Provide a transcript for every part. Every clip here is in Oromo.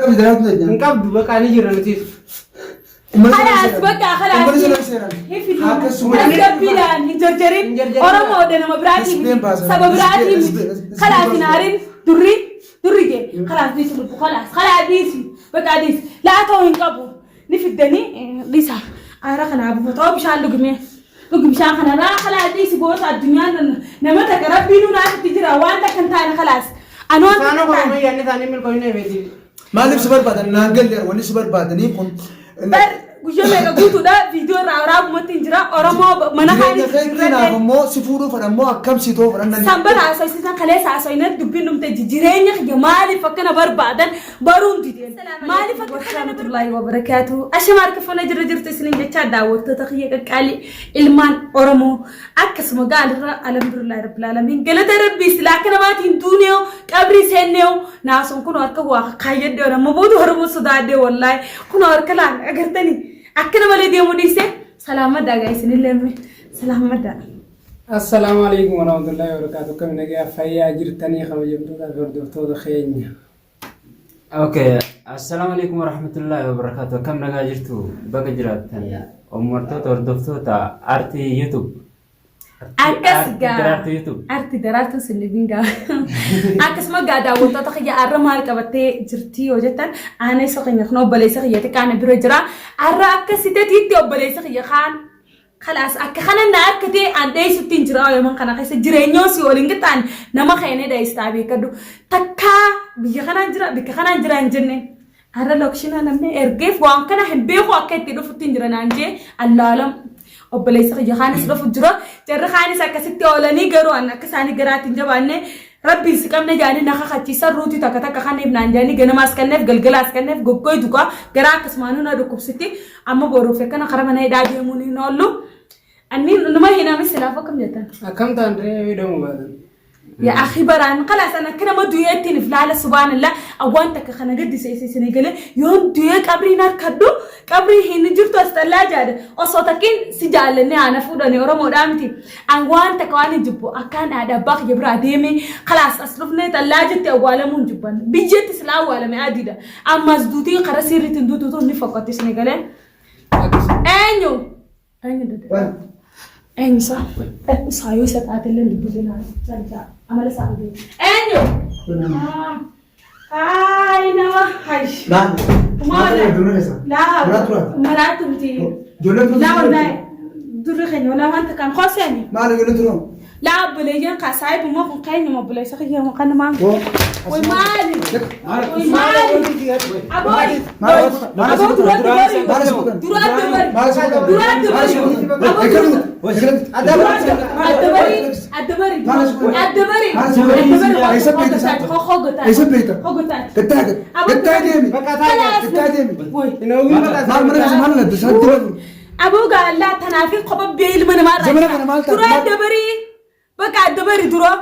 Hin qabdu bakka ni jirra nutis. Khalaas bakka khalaas. Tasgabbiidhaan hin jarjarin. Oromoodha nama biraatii miti. Saba biraatii miti. Khalaas hin aarin durri durri jee. Khalaas dhiisi lubbu khalaas khalaas dhiisi bakka dhiisi. Laa ta'uu hin qabu. Ni fiddanii dhiisa. Aara kanaa buufatoo bishaan dhugimee. Dhugi bishaan kana laa khalaas dhiisi goota addunyaan nama takka rabbiin naaf itti jira waan takka hin taane khalaas. Anoo Isaan Oromoo yaadni isaanii milkoofne beeti. Maaliif si barbaadan naan galle wanni si barbaadanii kun Bar guyyaa meeqa guutuudha viidiyoo irraa waraabumatti hin jira Oromoo mana jireenya keetti naaf immoo si fuudhuu fedhan immoo akkam si ta'uu fedhan nan Sanbata haasofsiisan kaleessa haasofne dubbiin dhumte jireenya kiyya maaliif akkana barbaadan baruun dideen maaliif akka warahmatullahi wabarakaatu ashama harka fuula jirra jirtu isiniin jechaa daawwattoota kiyya qaqqaalii ilmaan Oromoo akkasuma gaalirra alhamdulillahi rabbil alamin galata rabbii silaa akka namaatiin duuneeyo qabrii seenneeyo naasuun kun harka waa kaayyadhee nama booda Oromoo sodaadhee wallaahi kun harka laan agartanii akkana malee deemuu dhiisee salaamadhaa gaa isinillee salaamadhaa. Assalaamu alaikum warahmatullahi wabarakatuh. Akkam nagaa fayyaa jirtanii kabajamtoota fi hordoftoota keenya. Okay, assalamu alaikum warahmatullahi wabarakatuh. Akkam nagaa jirtu baga jiraattan uummattoota hordoftoota artii YouTube. Akkas Artii gaa. Daraartuu YouTube. Arti daraartuu sinnibiin gaa. Akkasuma gaa daawwattoota kiyya har'a maal qabattee jirti yoo jettan aanaa isa keenya kun obboleessa kiyya xiqqaana bira jira. Har'a akka sitatiitti obboleessa kiyya kaan kalaas akka kana na harkatee aan dheessutti hin jira yooman kana keessa jireenyoo si waliin qixxaan nama keenee dheesstaa beekadhu. Takkaa biyya kanaan jira bikka kanaan jira hin jenne. Har'a lokshinaa namni ergeef waan kana hin beeku akka itti dhufutti hin jira naan jee allaalam. Obboleessa kiyya kaanis dhufu jira. Jarri kaanis akkasitti oolanii garuu an akka isaanii garaatti hin jabaanne rabbiin si qabne jaanii na kakachiisan ruutii takka takka kaniif naan jaanii ganamaas kanneef galgalaas kanneef goggoytu gaa garaa akkasumaanuu na dhukkubsitti amma boruuf akkana karaa mana hidhaa deemuun hin oollu. Anni numa hin amis silaaf akkam jettan. Akkam ta'an ree hidhamuu baatan. Yaa akhi baraan kalaas an akka nama du'eettiin if laala subhaanallah waan takka kana gaddise isin eegale yoon du'ee qabriin harkadhu qabrii hin jirtu as xallaa jaada osoo takkiin si jaallanne haana fuudhani oromoodhaa miti an waan takka waan hin jibbu akkaan haadha abbaa kiyya biraa deeme kalaas as dhufnee xallaa jetti awwaalamuu hin jibban biyyatti silaa awwaalame adiidha ammas duutii karaa sirriitti hin duutuutu ni fokkatti isin eegale eenyu Eenyu dada? Eenyu isaa? Isaa yoo isa taatellee dubbisee naa jalja amala isaa hin beeku. Eenyu? Haay nama hay. Maal? Maal? Laa Maal tura? maraatu miti. Ijoolleen turte Laa wallahi durri keenya walaa waan takkaan koseeni. Maal ijoolleen turan? Laa obboleeyyan kaa saahibummaa kun keenyuma obboleessa kiyya kan namaa. Way maali? Way maali? Abooy. Aboo duratti bari. Duratti bari. Duratti bari. Aboo adda bari. Adda bari. Adda bari. Adda bari. Eessa beekta? Hogotaati. Gattaa gattaa deemi. Gattaa deemi. Maal mana keessa maal ladda sanatti balu. Aboo gaallaa tanaaf kopha biyya ilma namaa irraa. Zamana kana maal taate? Dura adda bari. Bakka adda bari dura.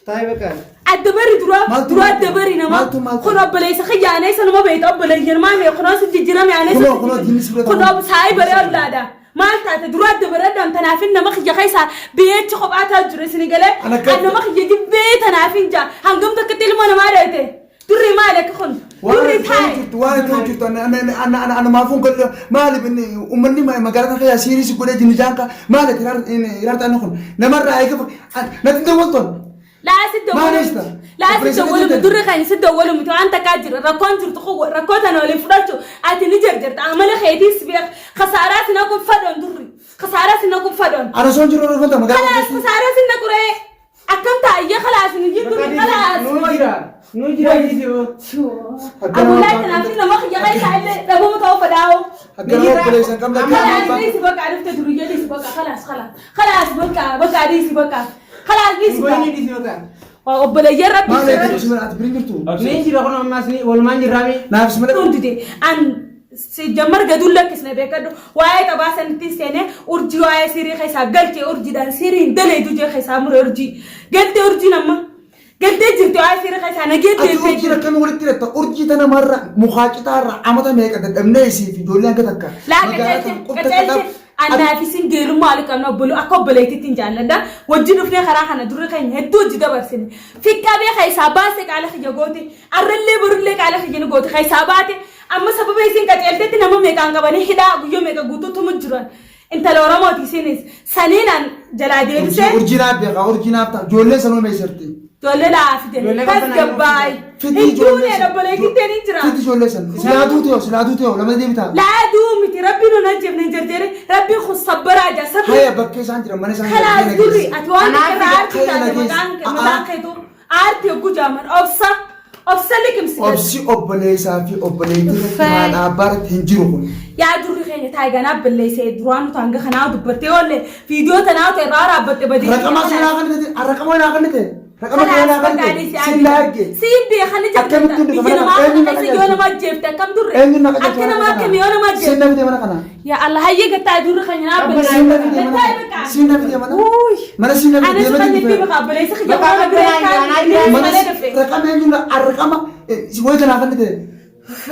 Taa'ee bakka. Adda bari dura. Maaltu Dura adda bari nama. Maaltu maaltu? Kun obboleessa kiyya anee sanuma beekta obboleeyyan maal mee kunoos jijjiirame anee Kunoo kunoo diinni si bira Kun saayi baree ollaadha. Maal taate dura adda baradhaan tanaafin nama kiyya keessaa biyyeechi kophaa taa jiru isin galee. Ana akka- An nama kiyya jibbee tanaafin jaa hangam takkatti ilma namaa dheete. Durri maali akka kun? Durri taa'e. Waan itti jirtu ana maafuun galle maali uummanni magaalaa kana keessaa siirii si godhee jinni jaanka maali hiraarta inni kun namarraa eega natti dawwaltoon. Laa si Maal dawwalu eessa? miti. Laa si dawwalu miti. Durri kan si dawwalu miti. Waan takkaa jira. Rakkoon jirtu kun rakkoo tana waliin fudhachu ati ni jarjarta. Amala keetiis beek. Kasaaraa si naqu fadhoon durri. Kasaaraa si naqu fadhoon. Ana soon jiru rifanta magaalaa Kalaas keessatti. kasaaraa si naqu ree. Akkam taa'ee kalaas ni jiru kalaas. Nuu jira. Nuu jira dhiisee. Abulaa kanaaf nama kiyya keessa illee dhabama ta'uu fedhaa'oo. Akka nama obboleessa hin qabne akka Kalaas dhiisi bakka dhufte duruyyee dhiisi bakka kalaas kalaas kalaas bakka bakka dhiisi bakka kalaas dhiisi Goyni bakka. dhiisee bakka. Obboleeyyan rabbi Maal eeggatu si ati biriin jirtu? Ni jira kun ammas ni walumaan jirraami. Naaf si malee. Hundite an si jammar gaduun lakkisne beekadhu waa'ee taphaa sanitti seene urjii waa'ee sirii keessaa galche urjiidhaan siriin daleetu jee keessaa mure urjii galtee urjiin amma galtee jirti waa'ee sirii keessaa nagee Ati deemtee urjii akkamii walitti hidhatta? Urjii tana marra mukaa citaarra amata meeqa dadhabnee isii fi ijoollee hanga takka. Laa Magaalaa qaceelche tana qofta qaceelche kadhaaf. Annaaf isin geelummaa walitti qabna obboluu akka obboleettiitti hin jaalladha. Wajjin dhufnee karaa kana durri keenya hedduu hojii dabarsine. Fiqqabee keessaa baase qaala kiyya goote. Arrallee borullee qaala kiyya ni goote keessaa baate. Amma sababa isin qaceeltetti nama meeqaan qabanii hidhaa guyyaa meeqa guutuu tumu jiran. Intala Oromooti isinis. Saniinaan jalaa deebisee. Urjinaaf beekaa urjinaaf ta'a. Ijoollee sanuu meesarti. Ijoollee laa fide. Ijoollee qabbanaa Tasgabbaa'e. Fidii Hin ijoollee duune san. obboleettiin ta'e ni jira. Fidi ijoollee san. Silaa duute silaa duute lama deebitaa. Laa duu miti rabbi nun ajjeefne hin jarjare rabbi kun sabbaraa jaa sabri. Haya bakkee isaan jiran mana isaan Kalaas jiran durri ati waan Kanaaf irraa aartii kaya taate nageessa. maqaan mataan keetu aartii hogguu jaaman obsa obsa liqimsi. Obsi obboleessaa fi obboleettii irratti Uffee. haadha abbaa irratti hin jiru kun. Yaa durri keenya taayiganaa balleessee duraan nuti hanga kanaa dubbattee oolle viidiyoo tanaa ta'e irraa raabbatte badii. Raqama sinaa kan ta'e raqama naa kan ta'e raqama naa kan ta'e sin laagge. Siin beekani Akkamittiin jirta dhufe biyya mana namaa kana? kana Eenyu keessa na yoo nama ajjeefte akkam durre Eenyu na qajeelche akka mana namaa kana? akkamii yoo nama Siin ajjeefte. na fide mana kana. Yaa Allah hayyee gattaa durri keenya naa Siin na fide balleessee. mana Gattaa kana. beekaa. Siin na fide mana. Uuy. Mana siin na fide Anis deemee kan dhufe. itti beekaa obboleessa kiyya Bakka waan bira qabbanaa kaan jira, Mana malee dhufe. raqama eenyu na raqama wayita naa kan ta'e.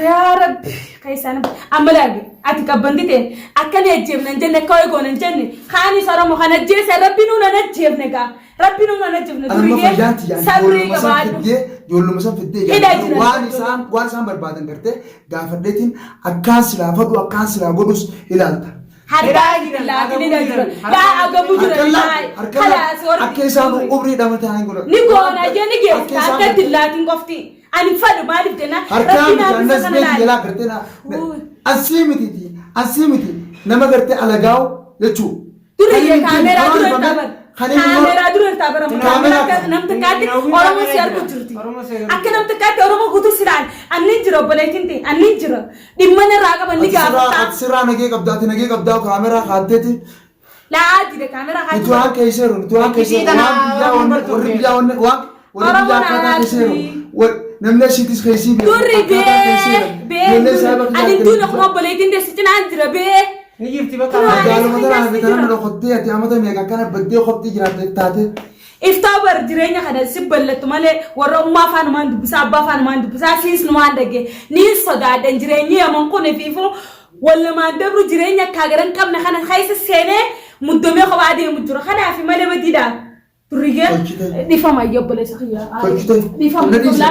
Yaa Rabbi keessaan amma laagi ati qabbanti ta'e akka ni ajjeefne hin jenne akka wayii goone hin jenne kaanis Oromoo kan ajjeese rabbi nuun hin ajjeefne gaa rabbi nuun hin ajjeefne Anuma duriyyee fayyaanti yaani sabrii ijoolluma san qabaadhu. fiddee ijoolluma san fiddee Hidhaa yaani jiran. waan isaan waan isaan barbaadan gartee gaafadheetiin akkaan silaa fadhu akkaan silaa godhus ilaalta. Harkaa Hidhaa jiran, laatiin agabuu hidhaa jiran jiran. laa agabuu jiran Harka laa- harka laa- kalaas warri akka isaan umrii dhamatan hin godhan. ni goona jee ni Akka geessa isaan- akka dillaatiin qofti ani fadhu maaliif jenna Harkaa rabbi miti naaf isa annas kana beeki laale. jalaa gartee na Uuy. asii miti asii miti nama gartee alagaa'u jechuu. Durri kaameeraa dura irraa bara. Kan inni Kaameeraa dura irraa bara. Kaameeraa Akka nam xiqqaatti Oromoo si argu jirti. Oromoo si argu. Akka nam xiqqaatti Oromoo guutuu si ilaali. Anni jira obboleettiin ta'e anni jira. Dhimma narraa qaban ni gaafata. Ati sirraa nagee qabdaa ati nagee qabdaa kaameeraa kaatteeti. Laa jira kaameeraa Nuti waan keessa nuti waan keessa Itti tana waan biyyaa Oromoon bartuu warri biyyaa waan warri Oromoon biyyaa akkaataa keessa araarti. jiru. Namni ashiitis keessii beeku. Durri akkaataa keessa bee jiru. bee Ijoollee isaa bakka ani jiraatan duuna kun obboleettiin ta'e si cinaan jira bee. Ni jirti bakka. Kunoo Magaaluma tanaa fi Jira. tanaan dhokottee ati amata meeqa akkana baddee qofti jiraatte taate. Iftaa bar jireenya kana si ballattu malee warra ummaa afaanumaan dubbisaa abbaa afaanumaan dubbisaa siis numaan dhage niin sodaadhan jireenyi yaman kun ifiifu walumaan dabru jireenya akka garan qabne kana keessa seenee muddomee kophaa deemu jira kanaaf malee badiidha. Durriyyee Tolchite. dhifama iyyoo obboleessa kiyya. Tolchite. Dhifama Na dhiisi.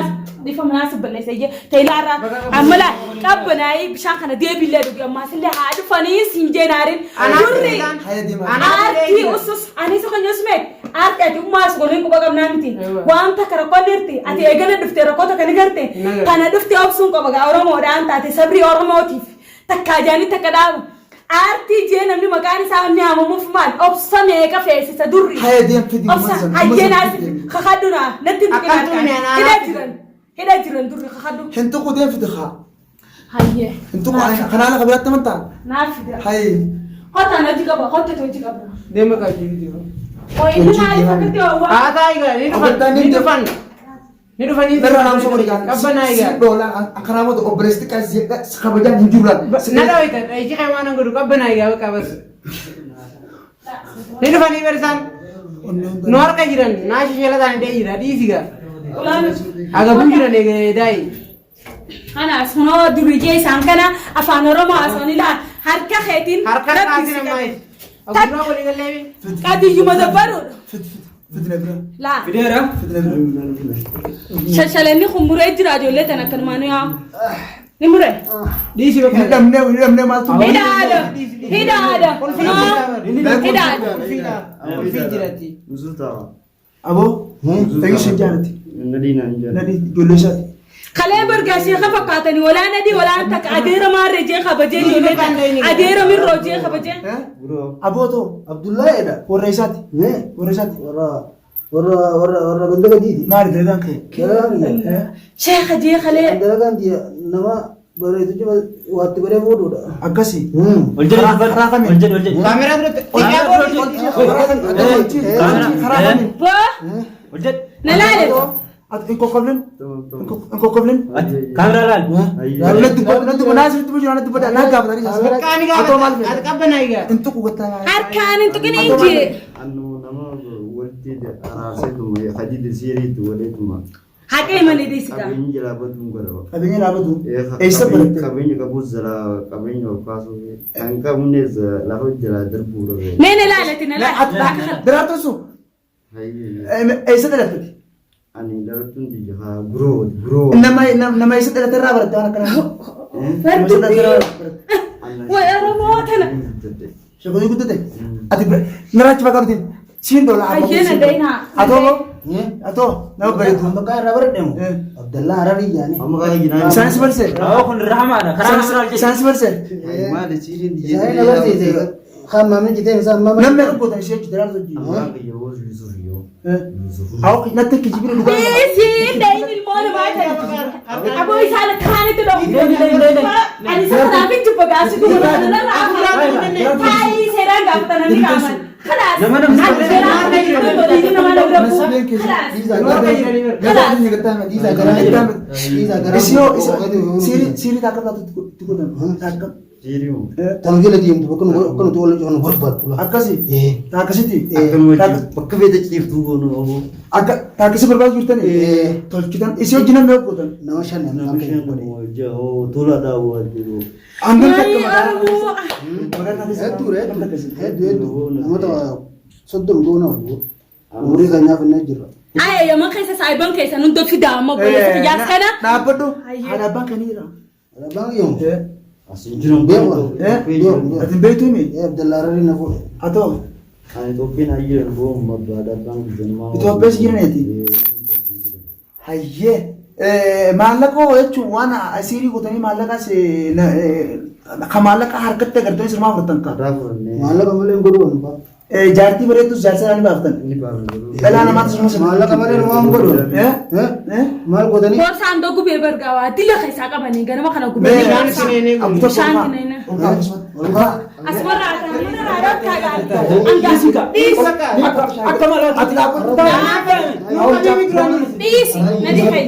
dhifama naas obboleessa iyyee teelaarraa amma laa qabbanaayii bishaan kana deebiillee dhugi ammaas illee haa dhufanii siin jeenaarin durri. Haya deemaa. Aartii usus ani isa kan yosmeet aartii ati ummaas waliin quba qabnaa miti waan takka rakkoon irti ati eegala dhufte rakkoo takka ni garte kana dhufte obsuun qaba gaa Oromoodhaan taate sabrii Oromootiif takka ajaanii takka dhaabu aartii jee namni maqaan isaa inni haamamuuf maal obsa meeqa feesisa durri Haya deem fidi obsa uummata sana. hayyee Uummata sana fidi. kakadhuna natti hin tuqin Akkan tuqne harkaan anaa hidha naaf jiran hidha jiran durri kakadhu Hin tuqu deem fidi haa. hayyee Hin tuqu kanaa lafa biraatti amantaa. naaf fida Haye. hotaan hojii qaba hottatu hojii qaba. Deema qabdi viidiyoo. Oyinni maaliif akkatti hawwaa? Haa ta'a egaa ni dhufan ni dhufan ni dhufanii. Narra naamsa godhi kaan. Qabbanaa Si egaa. dhoolaan akkanaa mootu obboleessi xiqqaa si kabajaan hin jiru laal. Na dhawita iji kee waan godhu qabbanaa egaa bakka bas. Ni dhufanii barisaan nu harka jiran naa shisheela taane dee jira dhiisi gaa. Agabuu jiran egaa daayi. Kanaas kunoo duriyyee isaan kana afaan Oromoo haasawanii ilaa harka keetiin Harka rabbi kaasina si qabe. maayis. Ogummaa walii gallee. Qadiyyuma dabbaruudha. Fidi fidi fidina bira. Laa Fideera. Fidina bira. shashalanni kun muree jira ijoollee tan akkanumaan yaa. Ni muree. Dhiisi Hin bakka. dhabnee hin dhabnee maaltu. Hidhaadha. Hidhaadha. Kunoo hidhaadha. Ulfii jiratti. Aboo. Eegi sin jaalati. Nadii ijoollee isaati. Kalee bargaa sheeka fakkaatanii walaan adii walaan takka adeera maarree jee kabajee ijoollee tan adeera mirroo jee kabajee. Aboo too Abdullahiidha. warra isaati. Warra isaati. Warra warra warra warra ganda gadiiti. Maali dalagaan kee? Dalagaan kiyya. Sheeka jee kalee. Dalagaan kiyya nama bareedu cima waatti godhee fuudhuudha. Akkasi. Ol jedhi Karaa kamiin? ol jedhi ol jedhi. Kaameraa duratti. Karaa kamiin? Karaa kamiin? Boo Ol jedhi. na laale. Ati hin kokkoflin? Hin kokkoflin? Kaameraa laal. Natti dubbadhu natti dubbadhu naa sirriitti bulchu natti dubbadhu naa gaafatanii Qaani Atoo maal gaafata. feeta? Ati qabbanaa egaa. Hin tuqu gattaa. Harkaan hin tuqin injii. Annu nama walitti araarseetuma hajji siiriitti waleetuma. Haqee malee dhiisi gaa. Qabeenyi jalaa baduun godhama. Qabeenya dhaabatu. Eessa baratte? Qabeenya qabus jalaa qabeenya ol kaasuu kan qabnes lafa jalaa darbuu dhabe. Mee na laalati na laala. Daraartuun sun eessa dhalatte? Ani dhalattuun biyya haa guroo guroo. Nama nama eessa dhalatte irraa baratte waan akkanaa? Nama eessa dhalatte irraa baratte? Way Oromoo tana. Sheekonni guddate. Ati naraachi bakka nuti siin dola. Hayyee na dayinaa. Atoo atoo nama bareedu. Amma kaa irraa baradhe moo? Abdallaa Hararii jaanii. Amma kaa jinaa. Isaanis barse. Raawwa kun rahamaadha. Karaa namaa jechuudha. Isaanis barse. Maali siiriin Isaanii na barsiise. Kaan maamni jitee isaa amma Namni akka gootan ishee hojii daraartu hojii. Abbaan kiyya hoos Yusuf yoo. Haa natti kijibni dhugaa. Dhiisi dayin ilmoo namaa tana. Aboo isaan kaanitti dhabu. Ani isa kanaaf hin jibba gaasi kuma kanarraa taa'ii seeraan gaafatananii qaaman. Kalaas. Ani seeraan nama na bira bu'u. Kalaas. Isiyoo siirii taakka itti godhan taakka. Siiriin Tan jala deemtu bakka nu akka nuti wal nu barbaaddu. Akkasi taakkasitti akkanuma bakka feete ciiftuu goonu obbo. akka taakkasi barbaadu jirtani tolchitan isii hojii namni hojjetan. Nama shan Nama shan tola daawwatu. Hangam takka Oromoo. magaalaa keessa Hedduu hedduu hedduu hedduu namoota 30 goona wal umurii keenyaaf inni jirra. Ayya yaman keessa saayiban keessa hunda fidaa amma obboleessa kiyyaas kana. Dhaabbadhu haadha abbaan kan jira. Abbaan yoom? As hin jiran Beeku. Ati beektuumi? Abdallaa Hararii na fuudhe. Haa ta'u Ani Itoophiyaan hayyiran boon barbaada abbaan kiyya. Itoophiyaas jiraniiti? Hayyee maallaqa jechuun waan asiirii gootanii maallaqas ka maallaqa harkatti agartanii sirmaa fudhatan ka. Irraa fudhannee. Maallaqa malee hin godhu waan ba'a. Jaartii bareeddus jaarsa isaanii baaftan. Inni baafna garuu. Dhalaa namaatu sirma sirma. Maallaqa malee waan godhu. Maal godhanii? Boorsaan doo gubee bargaawaa dila keessaa qabanii ganama kana gubee. Bishaan sineenee gubu. Bishaan sineenee. Asumarraa ataanirraa dhokkaa gaariidha. Dhiisi. Akka malaa Ati dhaabbatu. Dhiisi. Na dhiqai.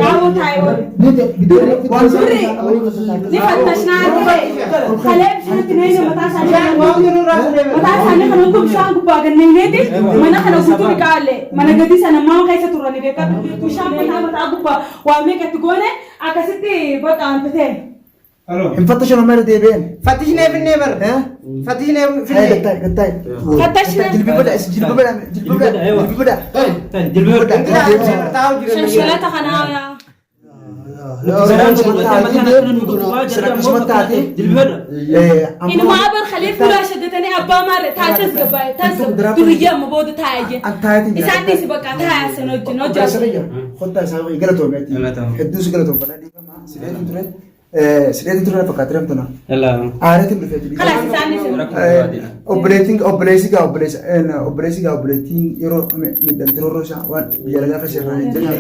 Daawoo taa'ee wal. Durri. Ni fattashnaa ta'e. Kalee bishaanitti neeyne mataa isaanii. Mataa isaanii kana hundi bishaan gubbaa ganneeneeti. Mana kana guutuu dhiqaalle. Mana gadi sana maama keessa turani beekatu. Bishaan mataa mataa gubbaa waa meeqatti goone akkasitti bakka hanfitee. Hin fattashan amma irra deebi'een. Fattishnee finnee bar. Fattishnee finnee. Gattaa'e gattaa'e. Fattashne. Jilbi bada jilbi bada jilbi bada jilbi bada. Jilbi bada. Taa'u jiran. Shanshalata kanaa yaa. Inuma abar khaliif fuula shaddatanii abbaa maarre taatas gabbaa'e taas duriyyaa amma booda taa'ee jee. Isaan dhiisi bakka taa'aa sana wajjin hojjetu. Kottaa isaa galatoomeeti. Hedduu si galatoomfadha. Sireetiin ture. Sireetiin ture fakkaatee ramtana. Aareetiin dhufee jiru. Kalaas isaan dhiisi. Obboleettiin obboleessi gaa obboleessa obboleessi gaa obboleettiin yeroo miidhamte roorroo isaa waan biyya lagaa keessa irraa hin jirre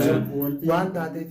waan taateef.